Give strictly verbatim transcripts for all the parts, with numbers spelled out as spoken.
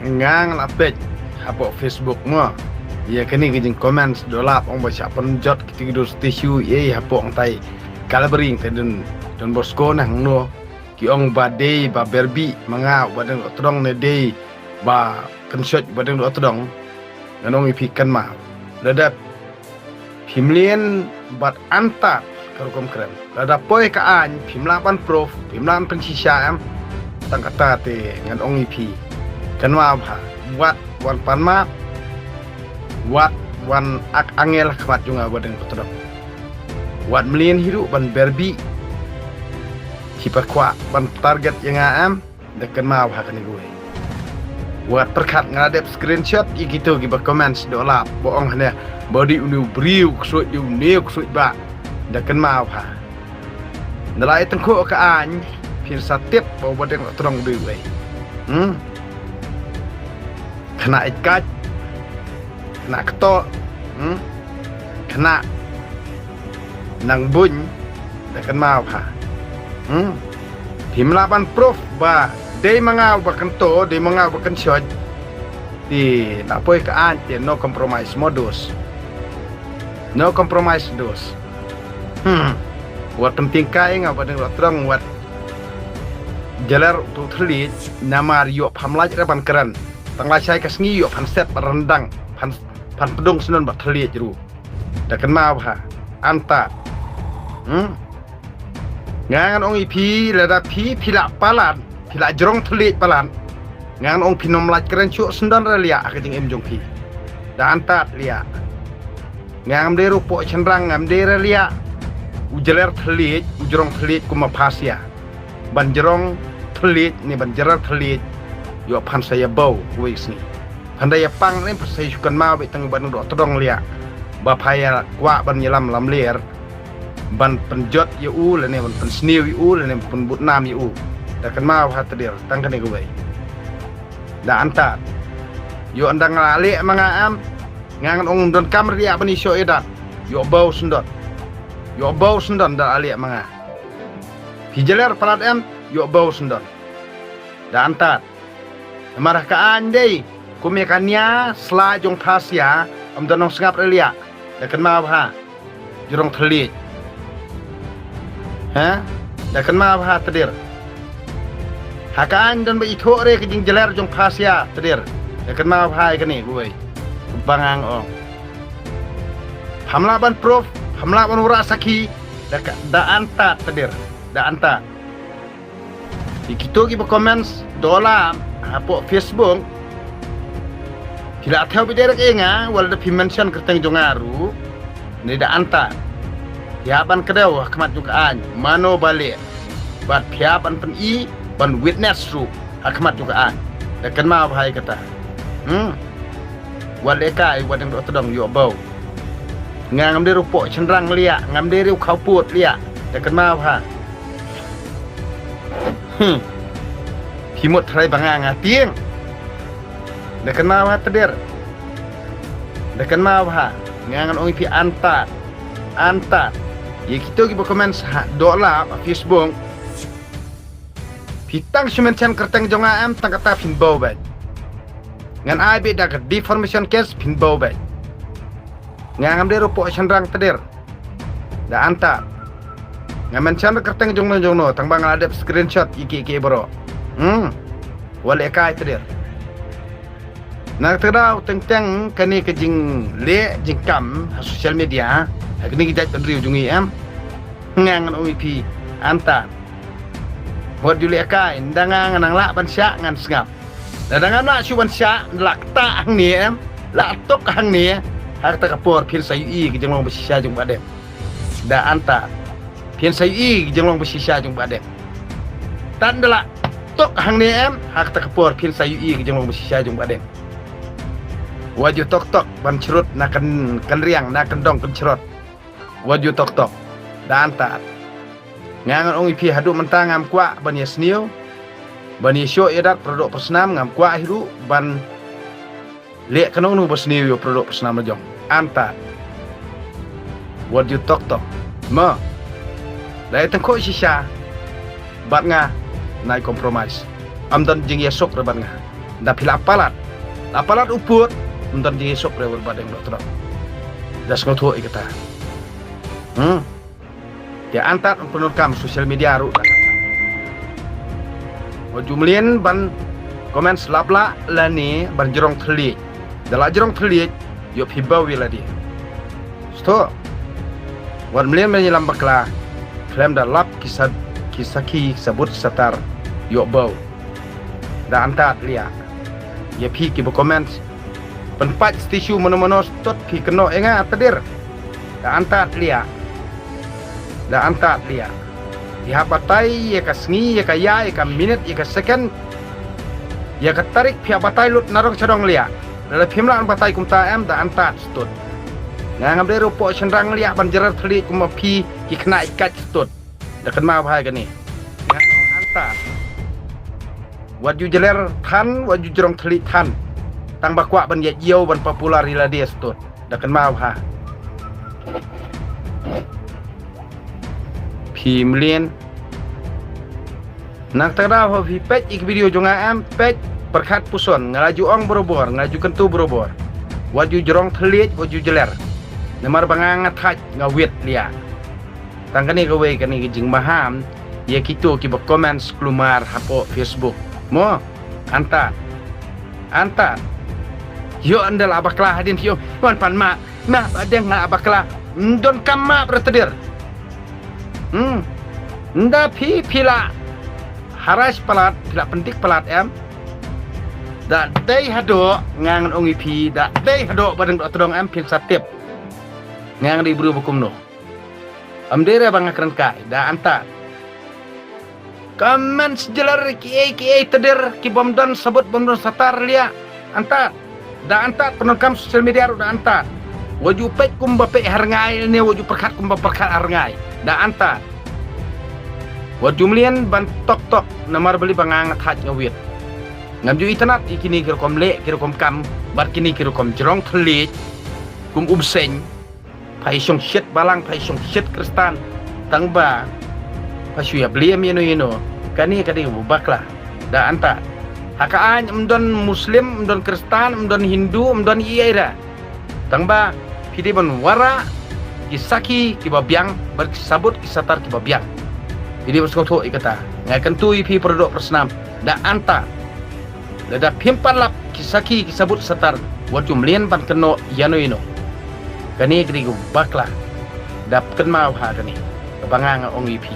Nga nga la peit hapoh Facebook mo. Ïa kane ka jing comments Dola ong ba shah pynjot kito ki dur stishu ïa hapoh ngtai Kalbering te Don, Don Bosco na hangno. Ki ong ba dei ba berbi ma nga ba dang tdong ne dei ba kynshot ba dang tdong. Ngan ong ïa phi kynmaw. Lada phim lien bad antad ka rukom kren. Lada poi ka aiñ phim lah ban proof, phim lah ban pynshisha em. Tang kata te ngan ong ïa phi. Kynmaw bha. Wat wan pan map. Wat wan ak angel khmat jong nga ba dang tdong. Wat mlien hi ruh ban berbi. Ki pakwah ban target ïa nga em. Da kynmaw ha kane kawei. Wat pyrkhat nga la dep screenshot ïa kito kiba comments Dola ba ong hane ba dei une u briew ksuid dei une u ksuid ba. Da kynmaw ha. Nda la ïa tyngkhuh ka aiñ phin sa tip ba ba deng la trong dei wei. Hmm. Khynnah ïa kat. Khynnah kto. Hmm. Khynnah nang buñ. Da kynmaw ha. Hmm. Phim lah ban proof ba dei ma nga ba kynto, dei ma nga ba kynshot. Te la poi ka aiñ te no compromise modus. No compromise dos. Hmm. Wat pynting kai nga ba deng la trong wat. Jaler tu thylliej namar ïoh pham lait re ban kren. Tang la shai ka sngi ïoh phan set ba rendang phan phan pdung snon ba thylliej ruh. Da kynmaw bha. Antad. Hmm. Nga ngan ong ïa phi lada phi phi la palat phi la jrong thylliej palat. Nga ngan ong phi nym lait kren shuh sndon re liah ha ka jingim jong phi. Da antad liah. Ngam dei ruh poh shynrang ngam dei re liah. U jler thylliej u jrong thylliej kum ma phasia. Ban jrong thylliej ne ban jler thylliej. Ïoh phan sa ïa bau wei sngi. Phan da ïa pang ne phan sa ïa shu kynmaw beit tang ban doh tdong liah. Ba pha ïa kwah ban ïalam lamler. Ban pynjot ïa u lane ban pynsniew ïa u lane ban pynbud nam ïa u. Da kynmaw ha tdir tang kane kawei. Da antad. Ïoh ndang la leh ma nga am. Nga ngan ong donkam re liah ban ïa shoh ïa dat. Ïoh bau sndon. Ïoh bau sndon da la leh ma nga. Phi jler palat em ïoh bau sndon. Da antad. Namar ka aiñ dei kum ïa ka nia sla jong phasia. Ym don nongsngap re liah. Da kynmaw bha. Jrong thylliej. Ha? Da kynmaw bha tdir. Ha ka aiñ don ba ithuh re ka jingjler jong phasia tdir. Da kynmaw bha ïa kane kawei. Ba nga ong. Pham lah ban proof, pham lah ban wanrah sakhi. Da ka, da antad tdir. Da antad. Ïa kito kiba comments Dola hapoh Facebook. Phi la thew beit direct ïa nga wat la da phi mention kyrteng jong nga ruh. Ne da antad. Phi hap ban kdew ha khmat jong ka aiñ mano ba leh. Bad phi hap ban pyni ban witness ruh ha khmat jong ka aiñ. Da kynmaw bha ïa kata. Hmm. Wat leh kai wat dang doh tdong ïoh bau. Nga ngam dei ruh poh shynrang liah ngam dei ruh khawpud liah. Da kynmaw bha. Hmm. Phi mut trai ba nga nga tieng. Da kynmaw bha tdir. Da kynmaw bha. Nga ngan ong ïa phi antad. Antad. Ïa kito kiba comments ha Dola ha Facebook. Phi tang shu mention kyrteng jong nga em tang kata phin bau beit. Ngan ai beit da ka defamation case phin bau beit. Nga ngam dei ruh poh shynrang tdir. Da antad. Nga mention kyrteng jongno jongno tang ba nga la dep screenshot ïa ki ki bro. Hmm. Wat leh kai tdir. Na kata ka daw teng teng kane ka jingleh jingkam ha social media ha kane ka jait bynriew jong ngi em. Nga ngan ong ïa phi antad. Wat ju leh kai nda nga ngan nang lah ban shah ngan sngap. Lada ngam lah shuh ban shah nda lah ktah hangne em. Lah tuk hangne. Ha kata ka por phin sa ïohi ka jinglong ba shisha jong ba dep. Da antad. Phin sa ïohi ka jinglong ba shisha jong ba dep. Tad nda lah tuk hangne em. Ha kata ka por phin sa ïohi ka jinglong ba shisha jong ba dep. Wat ju tok tok ban shrut na kan kan riang na kan dong kan shrut. Wat ju tok tok. Da antad. Nga ngan ong ïa phi haduh mynta ngam kwah ban ïa sniew. Ban ïa shoh ïa dat pyrdoh pyrsnam ngam kwah hi ruh ban leh kano kano ba sniew ïa pyrdoh pyrsnam la jong. Antad. Wat ju tok tok. Ma. Dei tang kho shisha. Bad nga nai compromise. Am don jing ïa sok re bad nga. Da phi la palat. La palat u pud, ym don jingïasuk re wat ba deng dok tdok. Da sngewthuh ïa kata. Hmm. Te antad un pyndonkam social media ruh da. Wat ju mlien ban comment slap lah lane ban jrong thylliej. Da la jrong thylliej, ïoh phi baw ïa lade. Sngewthuh. Wat mlien ban ïalam bakla. Khlem da lap ki sa, ki sakhi, ki sabut satar. Ïoh baw. Da antad liah. Ïa phi kiba comment. Pynpait statue mano mano stud phi kynnoh ïa nga Tdir. Da antad liah. Da antad liah. Phi hap batai ïa ka sngi, ïa ka ïa, ïa ka minit, ïa ka second. Ïa ka tarik phi hap batai lut nadong shadong liah. Lada phim lah batai kumta em da antad stud. Nga ngam dei ruh poh shynrang liah ban jrong thylliej kum ma phi ki khynnah ïa ka stud. Da kynmaw bha ïa kane. Nga ong antad. Wat ju jler than, wat ju jrong thylliej than. Tang ba kwah ban ïa ïew ban popular ïa lade stud. Da kynmaw bha. Phi mlien. Nangta ka daw phi peit ïa ki video jong nga em, peit pyrkhat puson, nga la ju ong barabor, nga la ju kyntu barabor. Wat ju jrong thylliej, wat ju jler. Namar ba nga nga thait, nga wit liah. Tang kane kawei kane ka jingmaham ïa kito kiba comment kulmar hapoh Facebook. Mo, antad. Antad. Ïoh ynda la bakla hadien phi ïoh wan pan map. Map hadien nga la bakla. Ym don kam map re Tdir. Hmm. Ynda phi phi la harass palat, phi la pyndik palat em. Da dei haduh nga ngan ong ïa phi, da dei haduh ba dang dok tdong em phin sa tip. Nga ngan dei briew ba kumno. Ym dei re ba nga kren kai, da antad. Comment jler kiei kiei Tdir kibym don sabut bym don satar liah. Antad. Da antad pyndonkam social media ruh da antad. Wat ju peit kumba peit ha rngai ne wat ju pyrkhat kumba pyrkhat ha rngai. Da antad. Wat ju mlien ban tok tok namar balei ba nga nga thait nga wit. Ngam ju itynnad ïa kine ki rukom leh, ki rukom kam, bad kine ki rukom jrong thylliej, kum u bseiñ. Pha ïa shong shit balang, pha ïa shong shit Khristan. Tang ba pha shu ïa blame ïano ïano. Kane ka dei kaba bakla. Da antad. Ha ka aiñ ym don Muslim, ym don Khristan, ym don Hindu, ym don ei ei re. Tang ba phi dei ban wanrah ki sakhi kiba biang, bad ki sabut ki satar kiba biang. Phi dei ban sngewthuh ïa kata. Nga kyntu ïa phi para doh para snam. Da antad. Lada phim pat lap ki sakhi ki sabut satar, wat ju mlien ban kynnoh ïano ïano. Kane ka dei ka bakla. Da kynmaw ha kane. Kaba nga nga ong ïa phi.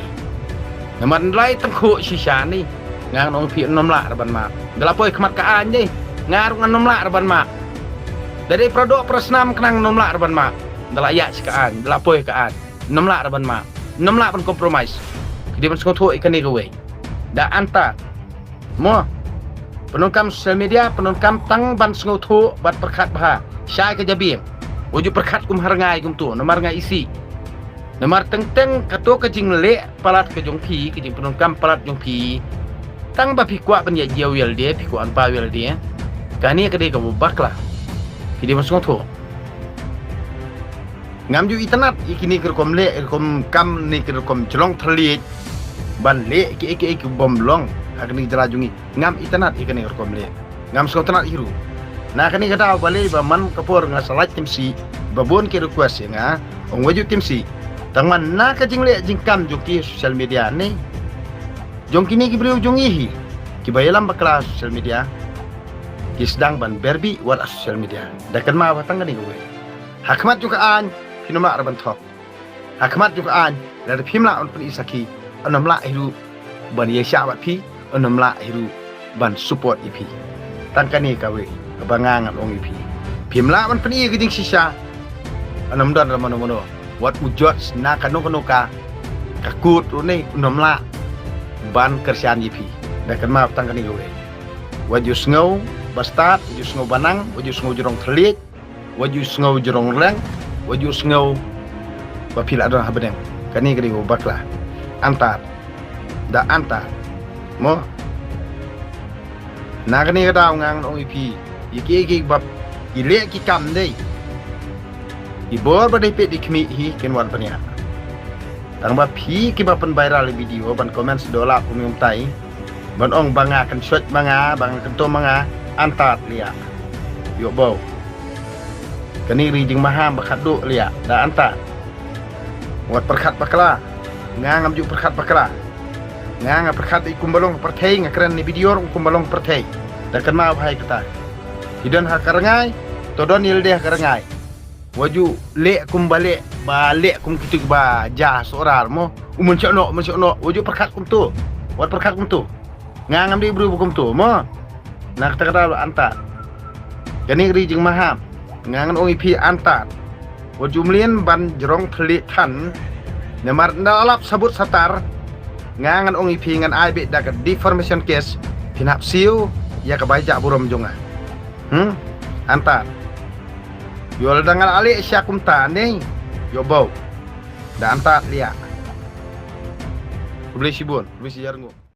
Namar ynda la tyngkhuh shisha ne. Nga nga ong ïa phi ym lah re ban map. Ynda la poi khmat ka aiñ ne. Nga ruh ngam lah re ban map. Da dei para doh para snam khnang ngam lah re ban map. Ynda la ïaid sha ka aiñ, ynda la poi ka aiñ. Ngam lah re ban map. Ngam lah ban compromise. Ki dei ban sngewthuh ïa kane kawei. Da antad. Mo. Pyndonkam social media, pyndonkam tang ban sngewthuh, bad pyrkhat bha. Shai ka jabieng. Wat ju pyrkhat kum ha rngai kumto, namar nga isih. Namar teng teng kato ka jingleh palat ka jong phi, ka jingpyndonkam palat jong phi. Tang ba phi kwah ban ïa ïew ïa lade, phi kwah ban paw ïa lade. Kane ka dei kaba bakla. Phi dei ban sngewthuh. Ngam ju itynnad ïa kine ki rukom leh, rukom kam ne ki rukom jrong thylliej. Ban leh kiei kiei kibym long ha kane ka jylla jong ngi. Ngam itynnad ïa kane ka rukom leh. Ngam sngewtynnad hi ruh. Na kane ka daw balei ba man ka por nga sa lait timsih, ba bun ki request ïa nga, ong wat ju timsih. Tang man na ka jingleh jingkam jong ki social media ne. Jong kine ki briew jong ngi hi. Kiba ïalam bakla social media. Ki sdang ban berbih wat ha social media. Da kynmaw ba tang kane kawei. Ha khmat jong ka aiñ, phin ym lah re ban thok. Ha khmat jong ka aiñ, lada phim lah ban pyni sakhi, yn ym lah hi ruh ban ïaishah bad phi, yn ym lah hi ruh ban support ïa phi. Tang kane kawei, kaba nga ngan ong ïa phi. Phim lah ban pyni ka jingshisha, yn ym don re mano mano. Wat u judge na kano kano ka, ka court ruh ne, yn ym lah ban kyrshan ïa phi. Da kynmaw tang kane kawei. Wat ju sngew ba stad, wat ju sngew ba nang, wat ju sngew jrong thylliej, wat ju sngew jrong rleng, wat ju sngew ba phi la don ha bneng. Kane ka dei kaba bakla. Antad. Da antad. Mo. Na kane ka daw nga ngan ong ïa phi. Ïa kiei kiei ba ki leh ki kam dei. Ki bor ba dei peit dei khmih hi kin wan pynïaid. Tang ba phi kiba pynviral ïa video ban comment sdang la kum ïa umtai. Ban ong ba nga kynshoh ma nga, ba nga kynto ma nga. Antad liah. Ïoh bau. Kane ri jingmaham ba khatduh liah. Da antad. Wat pyrkhat bakla. Nga ngam ju pyrkhat bakla. Nga nga pyrkhat ïa kumba long pyrthei, nga kren ne video ruh kumba long pyrthei. Da kynmaw bha ïa kata. Ki don ha ka rngai, to don ïalade ha ka rngai. Wat ju leh kumba leh, ba leh kum kitu ba ja Sohra mo. U Mynsiem Noh, u Mynsiem Noh, wat ju pyrkhat kumtu. Wat pyrkhat kumtu. Nga ngam dei briew ba kumtu mo. Na kata ka daw antad. Kane ri jingmaham. Nga ngan ong ïa phi antad. Wat ju mlien ban jrong thylliej than. Namar ynda la lap sabut satar. Nga ngan ong ïa phi ngan ai beit da ka defamation case. Phin hap siew ïa ka bai jah burom jong nga. Hmm? Antad. Ïoh lada nga la leh sha kumta ne. Ïoh bau. Da antad liah. Khublei shibun, khublei shi hajar nguh.